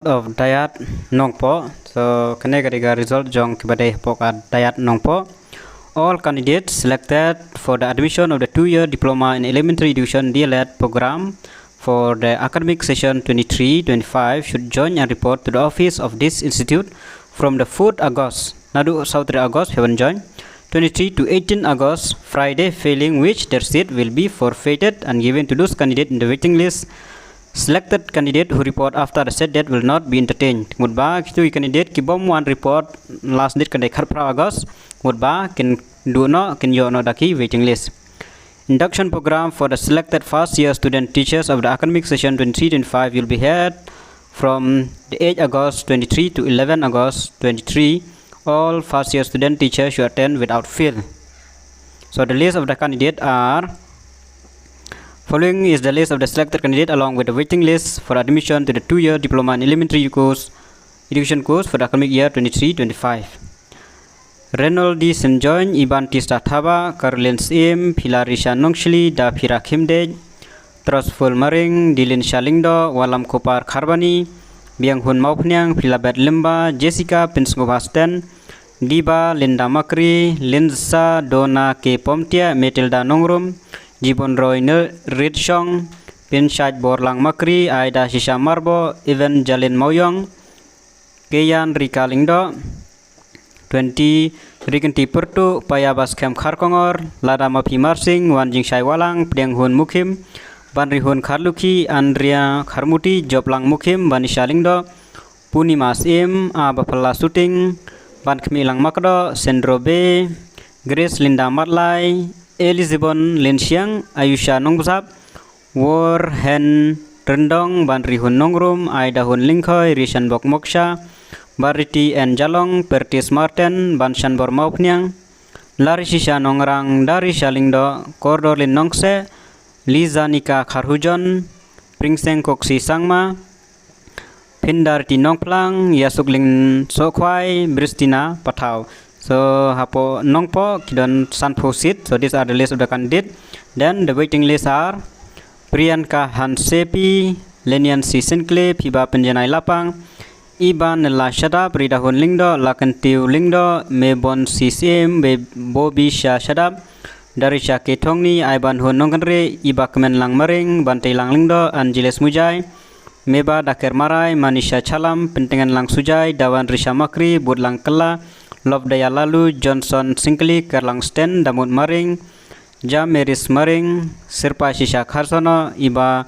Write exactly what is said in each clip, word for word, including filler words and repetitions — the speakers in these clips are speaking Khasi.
of Dayat Nongpoh. So kane ka dei ka result jong kiba dei hapoh ka Dayat Nongpoh. All candidates selected for the admission of the two-year diploma in elementary education D L Ed program for the academic session twenty-three twenty-five should join and report to the office of this institute from the fourth August. Naduh saw tarik August phi ban join. Twenty-three to eighteen August, Friday, failing which their seat will be forfeited and given to those candidates in the waiting list. Selected candidate who report after the said date will not be entertained. Mutba kito ki candidate ki bym wan report last date ka dei khatphra August. Mutba kin duh noh, kin ïoh noh da ki waiting list. Induction program for the selected first year student teachers of the academic session twenty-three twenty-five will be held from the eighth August twenty-three to eleven August twenty-three. All first year student teachers should attend without fail. So the list of the candidate are following is the list of the selected candidate along with the waiting list for admission to the two-year diploma in elementary course education course for the academic year twenty-three twenty-five. Reynold D Senjoin, Iban Tista Thaba, Caroline Sim, Philarisha Nongshli, Daphira Khimdej, Trustful Maring, Dilin Shalingdo, Walam Kopar Kharbani, Bianghun Maupniang, Philabet Limba, Jessica Pinsngubasten, Diba Linda Makri, Linsa Dona K Pomtia, Matilda Nongrum, Jibon Roy Ritshong, Pinshaj Borlang Makri, Aida Shisha Marbo, Evangeline Mauyong, Keyan Rika Lingdo, twenty Rikinti Purtu, Paya Baskem Kharkongor, Lada Mapi Marsing, Wan Jingshai Walang, Pdeng Hun Mukim, Banrihun Kharluki, Andrea Kharmuti, Joplang Mukim, Banisha Lingdo, Puni Mas Im, A Bapala Suting, Ban Khmi Lang Makdo, Sendro Be, Grace Linda Matlai, Elizabon Linsiang, Ayusha Nongbsap, Wor Hen Rendong, Ban Rihun Nongrum, Aida Hun Lingkhoi, Rishan Bok Moksha, Bariti N Jalong, Pertis Martin, Ban Shanbor Maupniang, Larishisha Nongrang, Darisha Lingdo, Kordor Lin Nongse, Lizanika Kharhujon, Pringseng Koksi Sangma, Pindar Ti Nongplang, Yasuk Ling Sokhwai, Bristina Pathau. So hapoh Nongpoh ki don sanphew seat. So these are the list of the candidate. Then the waiting list are Priyanka Hansepi, Lenian C Sinclair, Phiba Pinjanai Lapang, Iban Nela Shadap, Rida Hun Lingdo, Lakentiu Lingdo, Mebon C Sim, Bobisha Shadap, Darisha K Thongni, Iban Hun Nongkanre, Iba Kemen Lang Maring, Bantei Lang Lingdo, Angeles Mujai, Meba Daker Marai, Manisha Chalam, Pentengan Lang Sujai, Dawan Risha Makri, Bud Lang Kela, Lobdaya Lalu, Johnson Singkli, Kerlang Sten, Damut Maring, Jameris Maring, Sirpa Shisha Kharsono, Iba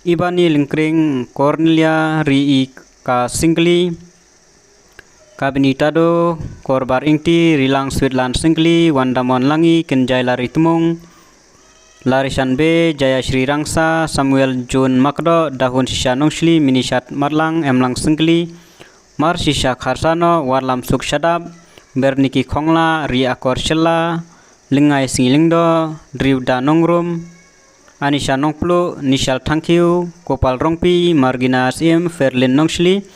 Ibani Lingkring, Cornelia Ri Ka Singkli, Kabini Tado, Korbar Ingti, Rilang Sweetland Singkli, Wandamon Langi, Kenjai Lari Tumung, Lari Shanbe, Jaya Shri Rangsa, Samuel Jun Makdo, Dahun Shisha Nongshli, Minishat Matlang, Emlang Singkli, Mar Shisha Kharsano, Warlam Suk Shadap, Berniki Khongla, Ri Akor Shilla, Lingai Singilingdo, Driuda Nongrum, Anisha Nongplu, Nishal Thangkiu, Kopal Rongpi, Margina Sim, Ferlin Nongshli,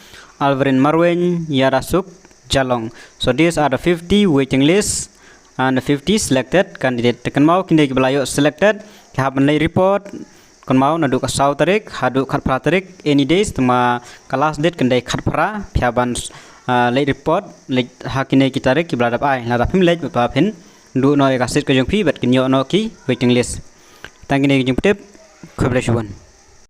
Alvin Marwen, Yada Suk Jalong. So these are the fifty waiting list and the fifty selected candidate. Te kynmaw kine kiba la ïoh selected ki hap ban leit report. Kynmaw naduh ka saw tarik haduh khatphra tarik, any days, tangba ka last date kan dei khatphra, phi hap ban leit report leit ha kine ki tarik kiba la dep ai. Lada phim leit bad phin duh noh ïa ka seat ka jong phi bad kin ïoh noh ki waiting list. Tang kine ki jingpyntip. Khublei shibun.